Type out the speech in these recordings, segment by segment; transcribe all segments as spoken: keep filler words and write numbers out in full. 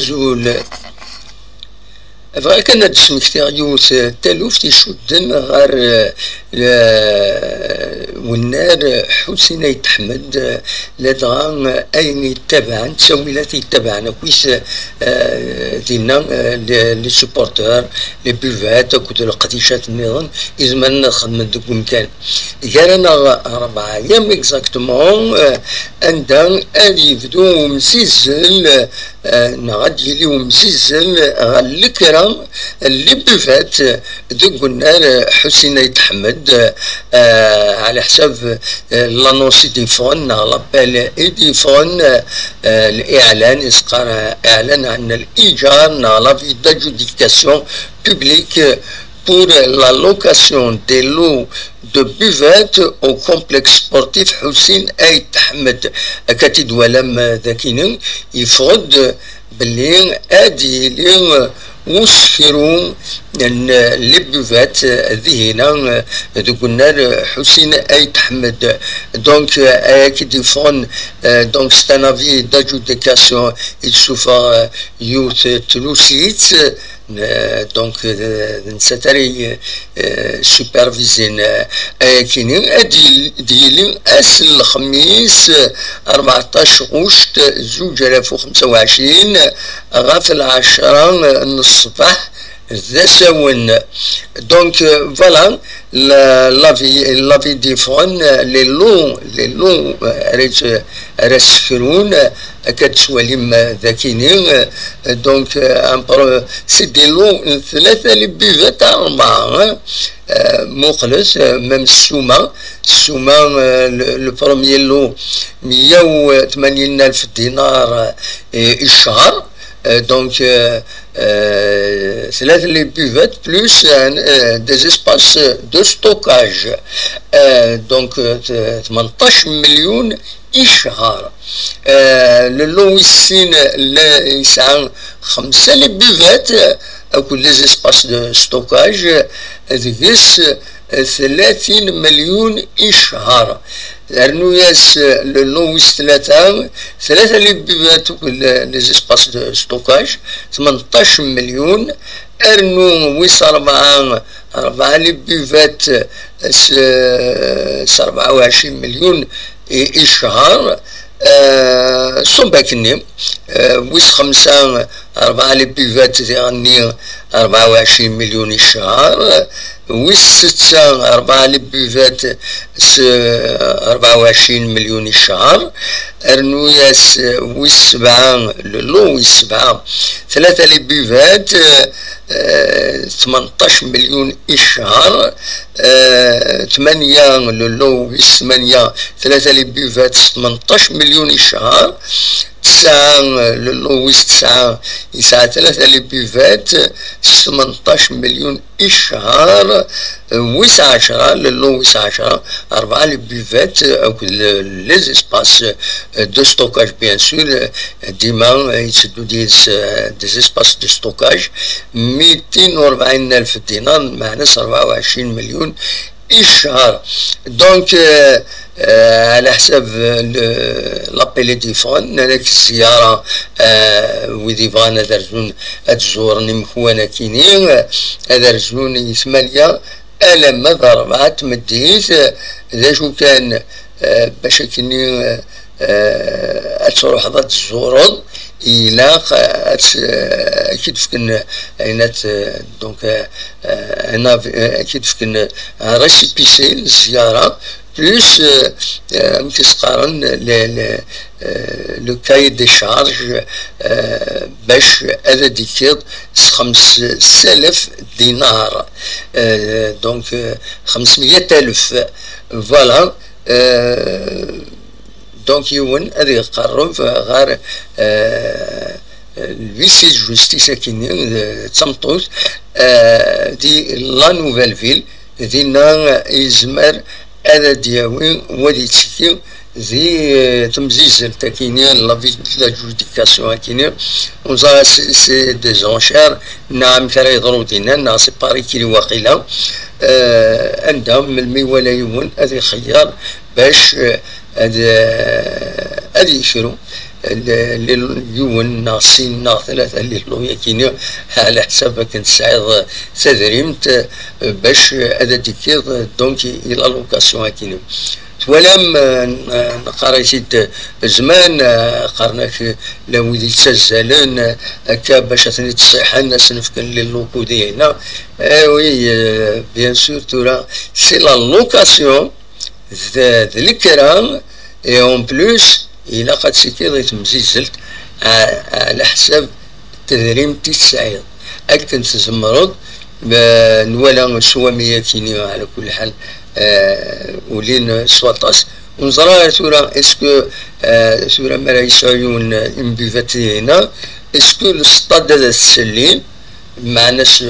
Azul. Bɣiɣ kan ad d-smektiɣ yiwet, eh, taluft icudden ɣer, eh, le-, wennar, eh, Ḥusin Ayt Ḥmed, eh, ladɣa, eh, ayen yettabaɛen, ttawilat yettabaɛen akkit, eh, dinna, eh, les, les supporters, les buvettes akked leqdicat nniḍen izemren ad xedmen deg umkan. Gar-aneɣ rebɛa yam exactement, eh, anda ad yebdu umzizzel, eh, neɣ ad yili umzizzel ɣer lekra n les buvettes deg unnar, eh, Ḥusin Ayt Ḥmed, eh, ɛla ḥsab, eh, l'annonce i d-yeffɣen neɣ l'appel i d-yeffɣen, eh, liɛlan, isqar, eh, iɛlan ɛn lijar neɣ l'avis d'adjudication publique pour la location des lots de buvettes au complexe sportif Ḥusin Ayt Ḥmed. Akka tt-id-twalam, eh, dakini, yeffeɣ-d belli ad yili, eh, usekru n, eh, les buvettes, eh, dihina, eh, deg unnar, eh, Ḥusin Ayt Ḥmed. Donc, eh, ayagi d-yeffɣen, eh, donc c'est un avis d'adjudication i d-tessufeɣ, eh, yiwet tlusit, eh, donc, eh, d nettat ara y-, eh, supervisen, eh, ayakini, ad d-yil-, d-yili ass n lexmis, eh, rbeɛṭac ɣuct zuǧ alaf u xemsa u ɛecrin, ɣef lɛecra n ṣṣbeḥ d asawen. Donc, euh, voilà, la, l'avis, l'avis d-yeffɣen, euh, les lots, les lots, euh, ara yet-, ara ssekrun, euh, akka d-tettwalim, euh, dakini, euh, donc, euh, un pro-, c'est des lots n tlata les buvettes à rebɛa, hein. Euh, muqlet, euh, même ssuma, ssuma, euh, le, le premier lot, meyya u tmanyin alef dinar, euh, i ccher. Euh, donc, euh, euh, tlata les buvettes plus, euh, euh, des espaces de stockage. Euh, donc, euh, t-, tmenṭac millions i ccher. Euh, le lot wis sin, la, yesɛa xemsa les buvettes, euh, akked les espaces de stockage, euh, deg-s, euh, tlatin millions i ccher. Rnu-yas, euh, le lot wis tlata, tlata les buvettes akked le-, les espaces de stockage, tmenṭac millions, rnu wis rebɛa, rebɛa les buvettes, s, s rebɛa u ɛecrin millions i, i ccher, euh, ṣubb akkenni, euh, wis xemsa, rebɛa les buvettes diɣenni, rebɛa u ɛecrin millions i ccher, wis setta, rebɛa les buvettes s, euh, rebɛa u ɛecrin millions i ccher, rnu-yas, euh, wis sebɛa, le lot wis sebɛa, tlata les buvettes, euh, euh, tmenṭac millions i ccher, euh, tmanya, le lot wis tmanya, tlata les buvettes, tmenṭac millions i ccher, tesɛa, euh, le lot wis tesɛa, yesɛa tlata les buvettes, s tmenṭac millions i ccher, euh, wis ɛecra, le lot wis ɛecra, rebɛa les buvettes, euh, akked le-, les espaces, euh, de stockage, bien sûr, euh, dima, euh, yetteddu-d yid-s, euh, des espaces de stockage, mitin u rebɛin alef dinar, meɛna s rebɛa u ɛecrin millions i ccher. Donc, euh, euh, ɛla ḥsab, euh, le-, l'appel i d-yeffɣen, nnan-ak zzyara, euh, wid yebɣan ad rzun, ad zuren imekwan akini, euh, ad rzun i tmanya alamma d rebɛa n tmeddit, euh, d acu kan, euh, bac akkenni, euh, euh, ad truḥeḍ ad tzureḍ, ilaq, euh, ad t-, euh, ad k-id-fken, euh, ayen ad t-, euh, donc, euh, euh, un av-, euh, ad k-id-fken, euh, un récépissé n zzyara, plus, euh, euh, amek i s-qqaren, le, le, euh, le cahier des charges, euh, bac ad d-tekkiḍ s xemsalaf dinar. Euh, donc, euh, xemsmeyya alef. Voilà. Euh, donc, yiwen ad iqerreb ɣer, euh, l'huissier de justice akini, euh, d tameṭṭut, euh, di la Nouvelle Ville, dinna yezmer ad d-yawi, wa d-yettekki di, euh, temzizzelt akini, l'avis d'adjudication akini, on dirait c'est, c'est des enchères, neɣ amek ara yeḍru dinna, neɣ c'est par écrit waqila, euh, anda, melmi wala yiwen ad ixeyyer bac, euh, ad, euh, ad yekru. yiwen neɣ sin neɣ tlata lillu yakini, ɛla ḥsab akken tesɛiḍ tadrimt bac ad d-tekkiḍ, donc, i la location akini. Twalam, neqqar-it-id zman, qqaren-ak la wid yettazzalen akka bac ad ten-id-ṣiḥen, ad sen-fken les locaux dinna. Eh oui, bien sûr, tura c'est la location, d lekra, et en plus ilaq ad tekkiḍ i temzizzelt ɛla ḥsab tedrimt i tesɛiḍ, akken tzemreḍ. Nwala swami akini, ɛla kulli ḥal, ulin s waṭas. Ur neẓra ara tura, est-ce que tura mi ara yesɛu yiwen une buvette dinna, est-ce que le stade ad as-tsellin, meɛna s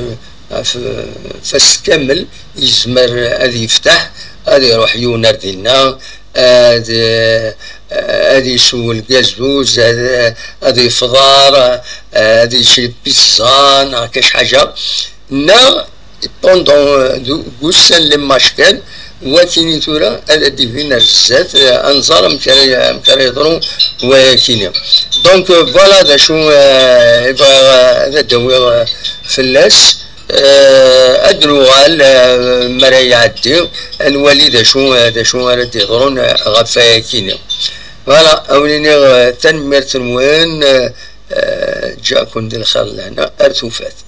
ɣef fas kamel yezmer ad yefteḥ, ad iruḥ yiwen ar dinna, ad ad isew lgazuz, ad ad ifḍar, ad yečč pizza neɣ kac ḥaǧa, neɣ pendant deg ussan les matchs kan, wakini tura ad d-ibin ar zdat, ad nẓer amek ara amek ara yeḍru wayakini. Donc, voilà d acu i bɣiɣ ad d-awiɣ fell-as. Ad nuɣal mi ara iɛeddi, ad nwali d acu d acu ara d-iḍrun ɣef wayakini. Voilà, ad wen-iniɣ tanemmirt-nwen. Ǧǧaken di lxir d lehna ar tufat.